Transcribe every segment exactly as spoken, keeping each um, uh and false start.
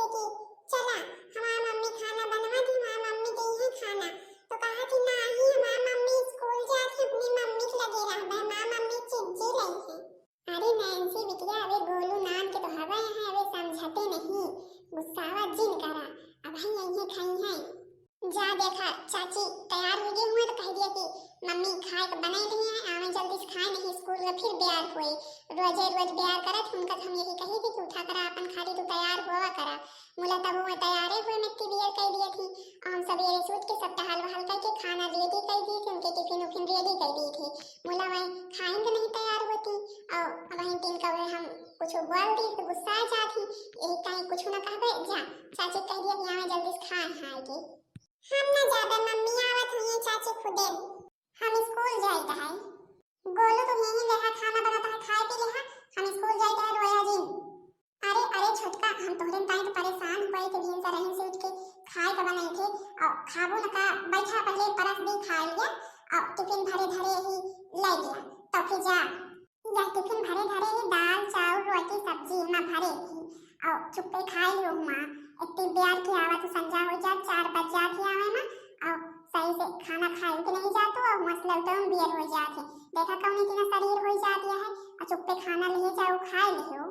कि चला, हमार मम्मी खाना बनवा दी, हमार मम्मी देइहैं खाना। तो कहा कि नाही, हमार मम्मी स्कूल जात है, अपनी मम्मी के लगे रहबे, हमार मम्मी चिज्जी लइहैं। अरे नैन्सी बिटिया, अबे गोलू नाम के तो हवे हैं, अबे समझते नहीं, गुस्सावा जिन करा, अबहीं अइहैं खइहैं। जा देखा, चाची तैयार होइ गए हुए तो कह दिया कि मम्मी खाए के बनाई रही हैं, आवे जल्दी से खाए, नहीं स्कूल का फिर बेयार होए। रोजे रोज बेयार करत, उनका हम यही कही थी कि उठा करा अपन, खाली तू तैयार होवा करा। मुला तब वो तैयारे हुए में इतनी देर कह दिए थी, और हम सवेरे से उठ के सब टहल वहल करके खाना रेडी कर दिए थे, उनके टिफिन उफिन रेडी कर दिए थे। मुला वह खाएंगे नहीं तैयार होती, और वहीं तीन कौवे हम कुछ बोल दी तो गुस्सा आ जाती, यही कहीं कुछ ना कहबे, जा चाची कह दिया कि आवे जल्दी से खाए हैं आगे। हम ना जाबे, मम्मी आवत हुई, चाची खुदे। हम स्कूल जाइत है। गोलू तो यहीं लेहा खाना बनत है, खाए पी लेहा, हम स्कूल जाइत है, रोया जिन। अरे, अरे छोटका, हम तोहरे ताई तो परेशान हुए थे, भिनसरहिन से उठ के खाए के बनाई थे, और खाबू न का, बैठा पहले परस दी, खा लिया, और टिफिन भरे धरे ही ले लिया, तो फिर जा। या टिफिन भरे धरे ही, दाल, चाउर, रोटी, सब्जी एमा भरे ही, और चुप्पे खाए लियो हुआ। इतनी बेयार के आवा तो संझा हो जात, चार बज जात ही आवे में, और सही से खाना खाए के नहीं जात हो, और मस्त लौटे में बेयार हो जात है। देखा कौन इतना शरीर हो जात है, और चुप्पे खाना ले जाओ, खाए लियो।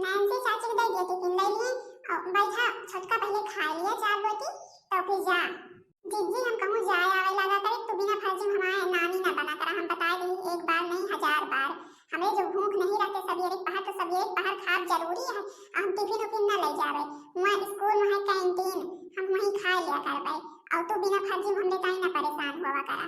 नैन्सी चाची के दे दिया टिफिन, ले लिए, और बैठा छोटका पहले खा लिया चार रोटी, तो फिर जा। जिज्जी, हम कहूँ जाए आवे लगा करे, तू बिना फर्जी में हमारे नानी ना बना करा। हम बताए रही एक बार नहीं, हजार बार। हमरे जो भूख नहीं रहते सवेरे पहर, तो सवेरे पहर खाब जरूरी है। और हम टिफिन उफिन ना ले जावे, वहाँ स्कूल में है कैंटीन, हम वहीं खा लिया करबे। और तू बिना फर्जी में हमरे ताई ना परेशान होवा करा।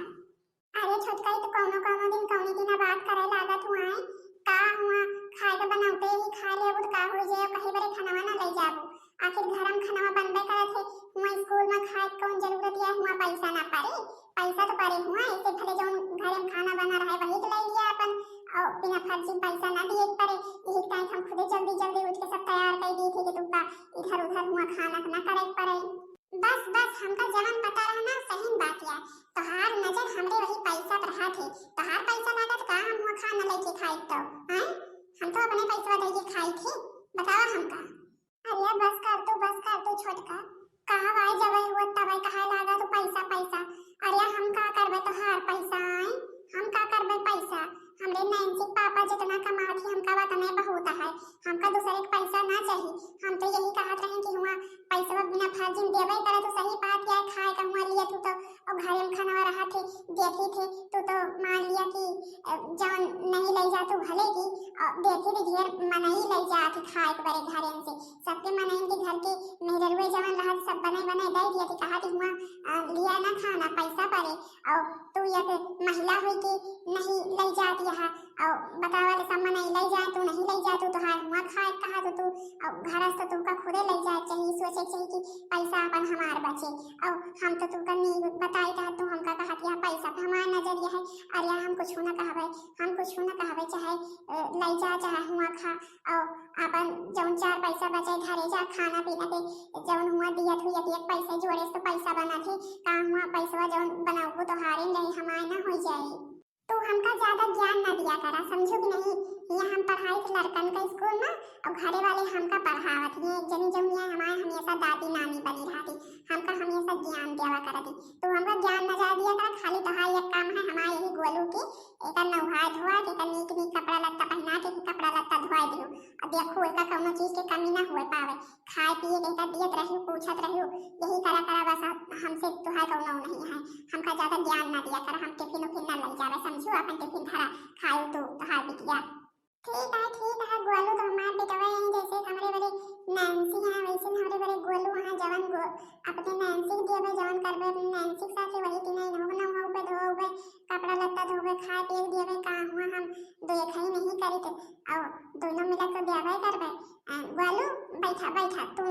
अरे छोटका, ई तो कौनो कौनो दिन कौनी दिन बात करे लागत हुआ है। का हुआ, खाए के बनावते ही खा लेबू तो का हो जाए, कहीं बरे खाना ना ले जाबू। आखिर घर में खाना बनबे करत है, हुआ स्कूल में खाए के कौन जरूरत है, हुआ पैसा ना पड़े, पैसा तो पड़े हुआ, ऐसे भले जौन घर में खाना बना रहे वही के ले लिया अपन, और बिना फर्जी पैसा ना दिए के पड़े। यही टाइम हम खुदे जल्दी जल्दी उठ के सब तैयार कर दी थे कि तुमका इधर उधर हुआ खाना ना करे के पड़े। बस बस, हमका जवन पता रहा ना सही बात या, तोहार नजर हमरे वही पैसा पर रहा थे, तोहार पैसा लागत का हम हुआ खाना लेके खाई तो, हैं? हम तो अपने पैसा दे के खाई थे, बतावा हमका। अरे बस कर तू, बस कर तू छोटका, कहाँ भाई जब हुआ तब कहा लागा तू पैसा पैसा। अरे हम का करबे तोहार पैसा, हैं? हम का करबे पैसा? हमरे नैन्सी के पापा जितना कमात ही हमका वतने बहुत है, हमका दूसरे के पैसा ना चाही। हम तो यही कहत रहे कि हुआ पैसा बिना फर्जी में देबे करे तो सही बात या खाए का हुआ लिए तू तो, और घरे में खाना रहा थे, देखी थे तू तो मान लिया कि अ, जौन नहीं ले जा तू भले की, अ, देखी थे ढेर मनई ले जा थे खाए के बरे घरे से, सबके मनई के घर के मेहररुए जवन रहा सब बने बने दे दिया थे, कहा थे हुआ अ, लिया ना खाना पैसा पड़े, और तू एक महिला हुई के नहीं ले जात यहाँ, और बतावा ले सब मनई ले जाए, तू नहीं ले जाए, तू तोहार हुआ खाए कहा तो तू, और घर से तो तुमका खुदे ले जाए चाहिए, सोचे चाहिए कि पैसा अपन हमार बचे, और हम तो तुमका नहीं बताई था, तू हमका कहा कि यहाँ पैसा पे हमार नजरिया है, अरे हम कुछ ना कहबे, हम कुछ ना कहबे, चाहे अ, ले जा, चाहे हुआ खा, और अपन जौन चार पैसा बचे घरे जा, खाना पीना के जौन हुआ दिया थी, एक एक पैसा जोड़े से पैसा बना थे, का हुआ पैसवा जौन बनाऊ तो हारे नहीं हमारे ना हो जाए। तू हमका ज्यादा ज्ञान ना दिया करा, समझो कि नहीं? यहाँ हम पढ़ाई थे लड़कन का स्कूल में, और घरे वाले हमका पढ़ावत ही, एक जनी जौन यहाँ हमारे हमेशा दादी नानी बनी रहती, हमका हमेशा ज्ञान देवा करती। तू हमका ज्ञान ना ज्यादा दिया करा, खाली तोहार एक काम है, हमारे यही गोलू के एकर नहाए धोआ के, एकर नीक नीक कपड़ा लत्ता पहना के, एकर कपड़ा लत्ता धोआ दियो। अब देखो, एकर कौनो चीज के कमी ना हुए पावे, खाए पिए के एकर दियत रहियो, पूछत रहियो, यही करा करा बस। अब हमसे तुहार कौनो नहीं है, हमका ज्यादा ज्ञान ना दिया करा, हम टिफिन उफिन ना ले जावे, समझो, अपन टिफिन धरा, खाओ तू, तोहार बिटिया। ठीक है, ठीक है, गोलू तो हमार बेटवा है, जैसे हमरे बरे नैन्सी है, वैसे हमरे बरे गोलू है, जवन गो-, अपने नैन्सी के दिए बे, जवन करबे अपने नैन्सी के साथ, वही तीन इन्हों ना हुआ, ऊपर धोबे, कपड़ा लत्ता धोबे, खाए पिए के दिए बे, का हुआ हम देखा ही नहीं करी थे, और दोनों मिला तो देवे करबे। अ, गोलू, बैठा, बैठा, तू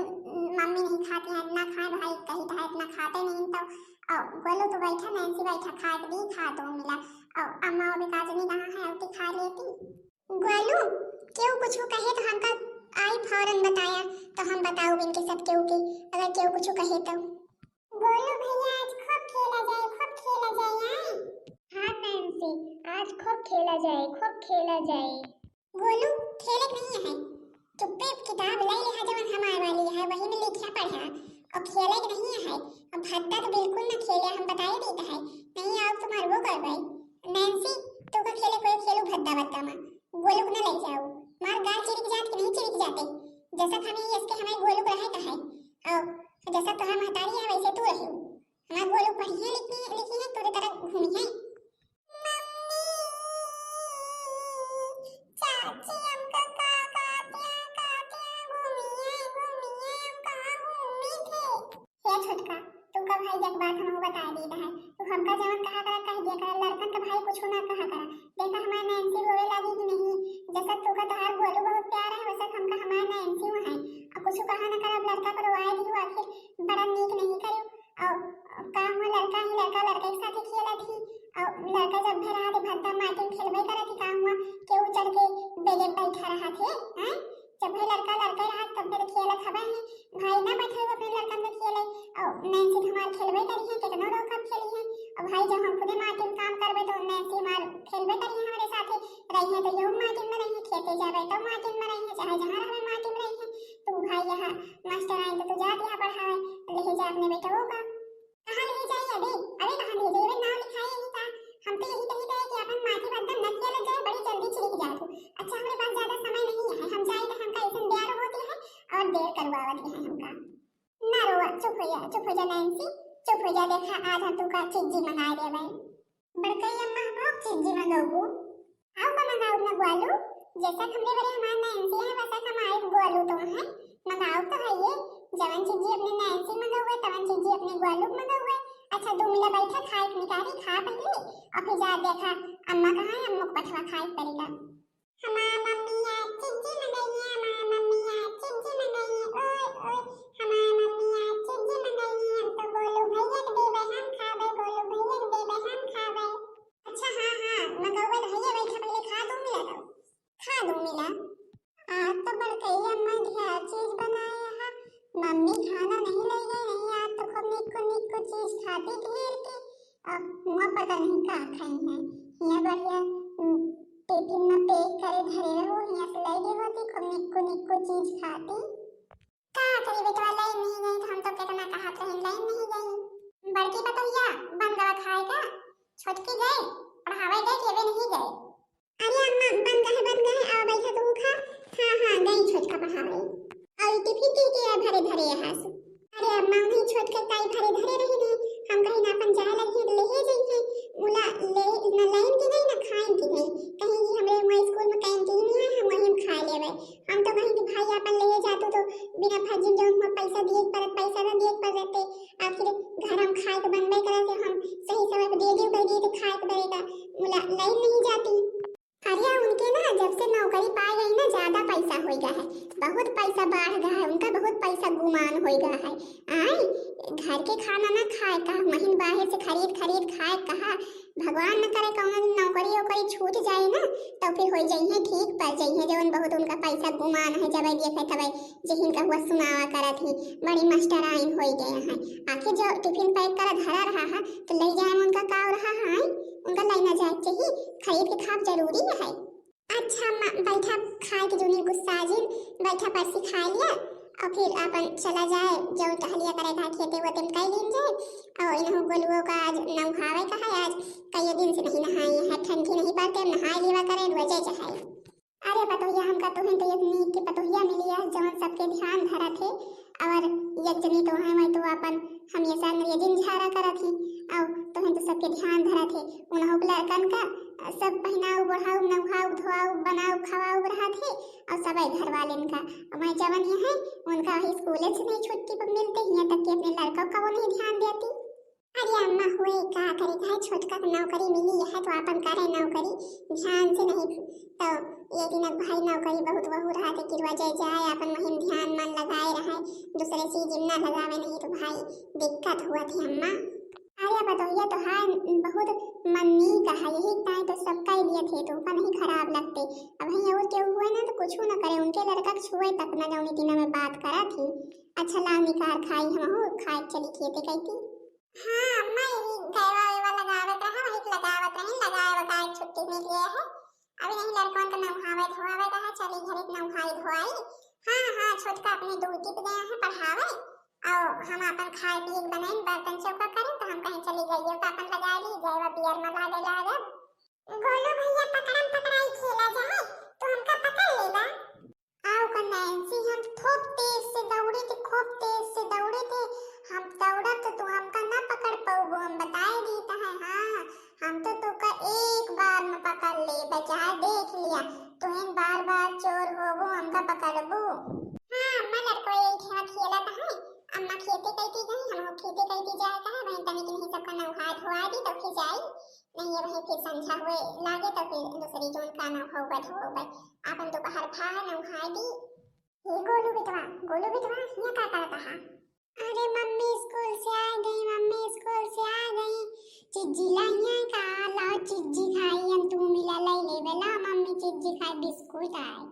मम्मी नहीं खाती है, ना खाए भाई, कही था इतना खाते नहीं तो, और गोलू तू बैठा, नैन्सी बैठा, खाए के दी, खा दो मिला, और अम्मा और काजनी कहाँ है, उठी खा लेती। गोलू, केहू कुछ कहे तो हमका आई फौरन बताया, तो हम बताओ इनके सब केहू के, अगर केहू कुछ कहे तो। गोलू भैया, आज खूब खेला जाए, खूब खेला जाए, आए। हाँ नैन्सी, आज खूब खेला जाए, खूब खेला जाए। गोलू, खेले के नहीं है, चुप्पे किताब ले लिहा, जवन हमारे वाली है, वही में लिख कि हमार गोलू रहे का है। और जैसा तोहार महतारी है, वैसे तू रही। हमार गोलू पढ़िए लिखिए, लिखिए, तोरे तरह घूमिए। मम्मी, चाची हमका का कहतिया, कहतिया, "घूमिए, घूमिए, हम कहाँ घूमी थे?" हे छोटका, तू का भाई एक बात हमहू बताए देत है। तू हमका जवन कहा करा, कह दिया करा, लड़कन का भाई कुछ ना कहा करा। देखा हमार नैन्सी रोवे लागी कि नहीं, जैसा तू का तोहार गोलू बहुत प्यारा है, वैसा हमका हमार नैन्सी है। और कुछ कहा ना करा, अब लड़का को रोवाए दियो, आखिर बड़ा नीक नहीं करियो। और का हुआ, लड़का ही लड़का, लड़का के साथे खेलत ही, और लड़का जब भी रहा थे भद्दा माटी में खेलबे करत ही, का हुआ, केहू चढ़ के बेले पे बैठा रहा थे, हैं? जब भी लड़का लड़का रहा, तब भी खेलत हवे ही, भाई ना बैठे हुए अपने लड़कन से खेले, और नैन्सी हमार खेलबे करी है, कितना लोग कब खेली है, और भाई जब हम खुदे माटी में काम करबे तो नैन्सी हमार खेलबे करी है हमारे साथे, रही है तो यूं माटी में रही है, खेते जाबे तो माटी में रही है, चाहे जहाँ रहबे माटी में रही है, तू भाई यहाँ मास्टर आए तो तू जात यहाँ पढ़ावे, लेके जा अपने बेटवो का। कहाँ ले जाई अबे? अबे कहाँ ले जाई? अबे नाम लिखाई यही का? हम तो यही कही गए कि अपन माटी भद्दम न खेला जाए, बड़ी जल्दी छिड़क जात हो। अच्छा, हमरे पास ज्यादा समय नहीं है, हम जाई तो हमका ऐसन ब्यार होती है और देर करवावत है हमका। ना रोवा, चुप हो जा, चुप हो जा नैन्सी, चुप हो जा। देखा, आज हम तू का चिज्जी मंगाए देबे। बड़कई अम्मा, हम लोग चिज्जी मंगौबू। आओ का मंगाऊ ना ग्वालू, जैसा हमरे बड़े हमार नैन्सी है, वैसा हमारे ग्वालू तो है। मंगाऊ तो है ये, जवन चिज्जी अपने नैन्सी मंगौए, तवन चिज्जी अपने ग्वालू मंगौए। अच्छा, दो मिला बैठा, खाए के निकारी, खा पहले, और फिर जा देखा अम्मा कहाँ है, अम्मा को पठवा खाए पड़ेगा। हमार मम्मी आज चिज्जी मंगई है, हमार मम्मी आज चिज्जी मंगई है, ओए, ओए, हमार मम्मी आज चिज्जी मंगई है, हम तो गोलू भैया के देबे, हम खाबे, गोलू भैया के देबे, हम खाबे। अच्छा, हाँ, हाँ, मंगौबे तो भैया बैठा, पहले खा दो मिला तो, खा दो मिला। आज तो बड़कई अम्मा ढेर चीज बनाए है, मम्मी खाना नहीं ले गई, नहीं आज तो खूब निक्को निक्को चीज खाती ढेर के। अब हुआ पता नहीं का खाई है। हिया बढ़िया, उम, टिफिन में पैक करे धरे रहो, हिया से ले गई होती, खूब निक्को निक्को चीज खाती। का करी बेटवा, लाइन नहीं गई तो हम तो कितना कहत रही, लाइन नहीं गई। बड़की पतोहिया बन गवा खाए का, छोटकी गए पढ़ावे गए कि अबे नहीं गए? अरे अम्मा, बन गए, बन गए, आओ बैठा तू खा। हाँ, हाँ, गई छोटका पढ़ावे। और टिफिन के के भरे धरे यहाँ से। अरे अम्मा, उन्हीं छोटका ताई भरे धरे रही थी, हम कहीं ना अपन जाए लगे तो लेहे जाइए। मुला ले, न लाइन की गई, न खाइन की गई। कहीं कि हमरे वहाँ स्कूल में कैंटीन ही है, हम वहीं खा लेवे। हम तो कहीं कि भाई अपन ले जातू तो बिना फर्जी जौन हुआ पैसा दिए के पड़त, पैसा ना दिए के पड़त रहते। आखिर घर हम खाए तो बनबे करे थे, हम सही समय पे दे दियो, कह दिए थे खाए के पड़ेगा। मुला लाइन नहीं जाती। अरे उनके ना जब से नौकरी पाए गई ना, ज्यादा पैसा हो गया है, बहुत पैसा बढ़ गया है उनका, बहुत पैसा गुमान हो गया है। आए घर के खाना ना खाए का, महीन बाहर से खरीद खरीद खाए कहा। भगवान न करे कौनो दिन नौकरी ओकरी छूट जाए ना, तो फिर हो जाइए ठीक, पर जाइए जवन बहुत उनका पैसा गुमान है, जब देखे तब जिहिन का हुआ सुनावा करत ही, बड़ी मास्टराइन हो गए हैं। आखिर जो टिफिन पैक करा धरा रहा है, तो ले जाए में उनका का रहा है, उनका लेना जाए चाहिए, खरीद के खाब जरूरी है। अच्छा अम्मा, बैठा, खाए के जूनी गुस्सा जिन, बैठा परसी खा लिया, और फिर अपन चला जाए, जो टहलिया करे था खेते वेते में कई दिन जाए, और इन्हों गोलुओं का आज नहावे का है, आज कई दिन से नहीं नहाए हैं, ठंडी नहीं पड़ते, अब नहाए लेवा करे, रोजे चाहे। अरे पतोहिया, हमका तोहन तो एक नीक के पतोहिया मिली है, जवन सबके ध्यान धरत है, और एक जनी तो है, मैं तो अपन हमेशा अंग्रेजी में झारा करत ही, और तोहन तो सबके ध्यान धरत है, उन्हों के लड़कन का, अ, सब पहिनाऊ, बढ़ाऊ, नहाऊ, धोआऊ, बनाऊ, खवाऊ रहत है, और सबे घर वालेन का। और मैं जवन ये है, उनका स्कूले से नहीं छुट्टी पर मिलते, यहाँ तक कि अपने लड़कों का वो नहीं ध्यान देती। अरे अम्मा, हुए का करे, चाहे छोटका के नौकरी मिली है तो अपन करे नौकरी, ध्यान से नहीं तो ये दिन भाई नौकरी बहुत वहू रहत है, किरवा जाए जाए, अपन वहीं ध्यान मन लगाए रहे, दूसरे चीज में ना लगावे, नहीं तो भाई दिक्कत हुआ थी अम्मा। अरे पतोहिया तोहार बहुत मन नीक है, यही ताई तो सब कह दिए थे, तो ओका नहीं खराब लगते। अब वहीं और केहू हुए ना तो कुछ ना करे, उनके लड़का के छुए तक ना, जौनी तीनों में बात करा थी। अच्छा लाओ निकार खाई, हम हो खाए चली खेते कहती। हाँ अम्मा, यही गैवा वैवा लगावत रहा, वही लगावत रही, लगाए वगाए छुट्टी मिल गया है। अब यही लड़कन के नहावे धोआवे रहा, चली घरे नहाई धोआई। हाँ, हाँ, छोटका अपने ड्यूटी पे गया है पढ़ावे, और हम अपन खाए पिए के बनाई, बर्तन चौका करें, तो हम कहीं चली गई तो अपन लगा ली, गैवा बियर में लागे लागब। गोलू भैया पकड़म पकड़ाई खेला जाए, तो हमका पकड़ लेला। आओ नैन्सी, हम खूब तेज से दौड़े थे, खूब तेज से दौड़े थे। हम दौड़ब तो तू हमका ना पकड़ पउबू, हम बताए देत है। हाँ, हम तो तोका एक बार में पकड़ लेबे, चाहे देख लिया। तू इन बार बार चोर होबू, हमका पकड़बू। हाँ अम्मा, लड़को यही ठेवा खेलत है। अम्मा खेते कइती गई, हम खेते कइती जाए का है, वहीं तनिक नहीं सबका नौहाय धोआय दी तो फिर जाई। नहीं ये वहीं फिर संझा हुए लागे तो फिर दूसरी जौन का नौहाउबे धोआउबे। आपन दोपहर भा नौहाय दी। हे गोलू बेटवा, गोलू बेटवा, हियाँ का करत हा? अरे मम्मी स्कूल से आ गई, मम्मी स्कूल से आ गई। चिज्जी लाइया का? लाओ चिज्जी खाई, हम तू मिला लाई लेबे। लाओ मम्मी चिज्जी खाई, बिस्कुट आए।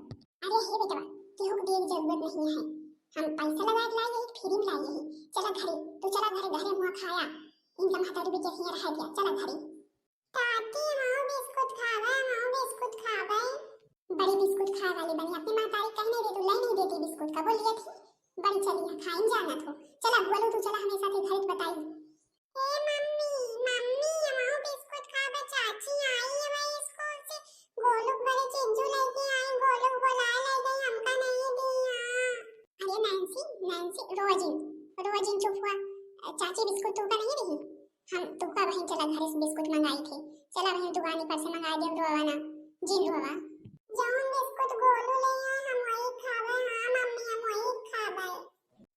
अरे हे बेटवा, केहू के देवे के जरूरत नहीं है, हम पैसा लगा के लाई है, फ्री में लाई है। चला घरे, तू चला घरे, घरे मुँह खाया, इनका महतारी भी जैसे रह गया। चला घरे। काकी, हमहू बिस्कुट खाबे, हमहू बिस्कुट खाबे। बड़ी बिस्कुट खाए वाली बनी, अपनी महतारी कहने दे, तू ले नहीं देती बिस्कुट का, बोलिए थी। बड़ी चली है, खाइन जाना थो। चला गोलू, तू चला हमें साथे घर बताई। ए मम्मी, मम्मी, हमहू बिस्कुट खाबे, चाची आई है वही स्कूल से, गोलू बड़े चिज्जू लेके आई, गोलू बोलाए ले गई, हमका नहीं दिया। अरे नैन्सी, नैन्सी, रोजिन, रोजिन चुप हुआ, चाची बिस्कुट तू का नहीं रही? हम तुका बहिन चला घरे से बिस्कुट मंगाई थे। चला बहिन दुकानी पर से मंगाई दे, रोवा ना, जिन रोवा। जौन बिस्कुट गोलू ले आए, हम वही खाबे। हाँ मम्मी, हम वही खाबे।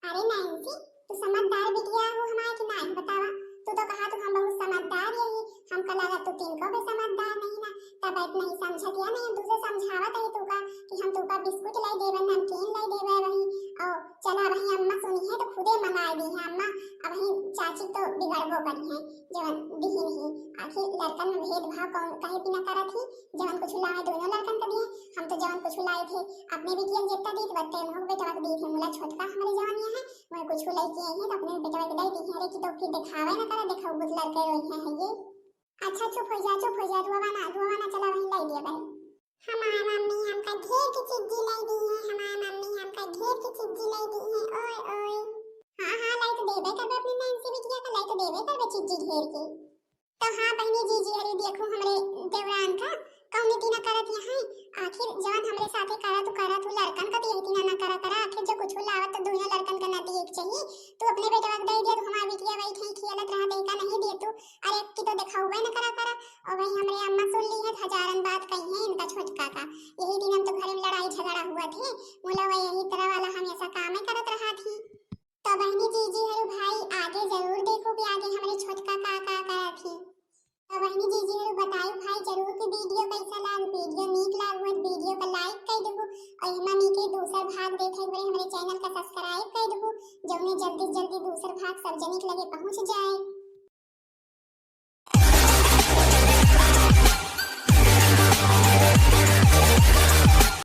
अरे नैन्सी, तू समझदार बिटिया हो हमारे कि नाही बतावा? तू तो कहा तू हम बहुत समझदार यही, हमका लगा तू तिनको भी समझदार नहीं ना, तब इतना ही समझत या नहीं, दूसरे समझावत है तुका कि हम तुका बिस्कुट लाई देबे, नमकीन लाई देबे वही, और चला वही अम्मा सुनी है तो खुदे मंगाई दी है अम्मा। अब ही चाची तो बिगड़बो करी है, जवन दिहिन ही। आखिर लड़कन में भेदभाव कौन कहे बिना करत ही, जवन कुछ लावे दोनों लड़कन के दिए। हम तो जवन कुछ लाए थे अपने बिटिया के जितना दी थे, बत्ते हम बेटवा के दी थे। मुला छोटका हमारे जवन यहाँ है, वह कुछ लेके आई है तो अपने बेटवा के दे दी है। अरे कि तो फिर दिखावे ना करा, देखा वो लड़के रोई है, है ये। अच्छा चुप हो जा, चुप हो जा, रोवा ना, रोवा ना, चला वहीं लाई दिया भाई। हमार मम्मी हमका ढेर के चिज्जी लाई दी है, हमार मम्मी हमका ढेर के चिज्जी लाई दी है, ओए ओए। हाँ हाँ, लाई तो देबे करबे अपनी नैन्सी बिटिया का, लाई तो देबे करबे चिज्जी ढेर के। तो हाँ बहिनी जीजी, अरे देखो हमरे देवरान का कौन नीति ना करत यहाँ है। आखिर जवन हमरे साथे करत उ करत उ लड़कन का दिए नीति ना, ना करा करा। आखिर जो कुछ लावत तो दोनों लड़कन का ना दिए के चाहिए। तू अपने बेटवा के दे दिया तो हमार बिटिया वही कहीं खेलत रहा, देखा नहीं दिए तू। अरे कि तो देखाउबे न करा करा। और वही हमरे अम्मा सुन ली है, हजारन बात कही है इनका छोटका का। यही दिन हम तो घर में लड़ाई झगड़ा हुआ थे, मुला वह यही तरह वाला हमेशा कामे करत रहा थी। तो बहनी जीजी हरु भाई आगे जरूर देखो कि आगे हमरे छोटका का का करा थी। तो बहनी जीजी हरु बताई भाई जरूर कि वीडियो कैसा लाग, वीडियो नीक लाग हुआ वीडियो का लाइक कर देबो और मम्मी के दूसर भाग देखे के बड़े हमरे चैनल का सब्सक्राइब कर देबो, जौने जल्दी से जल्दी दूसर भाग सब जनिक लगे पहुँच जाए।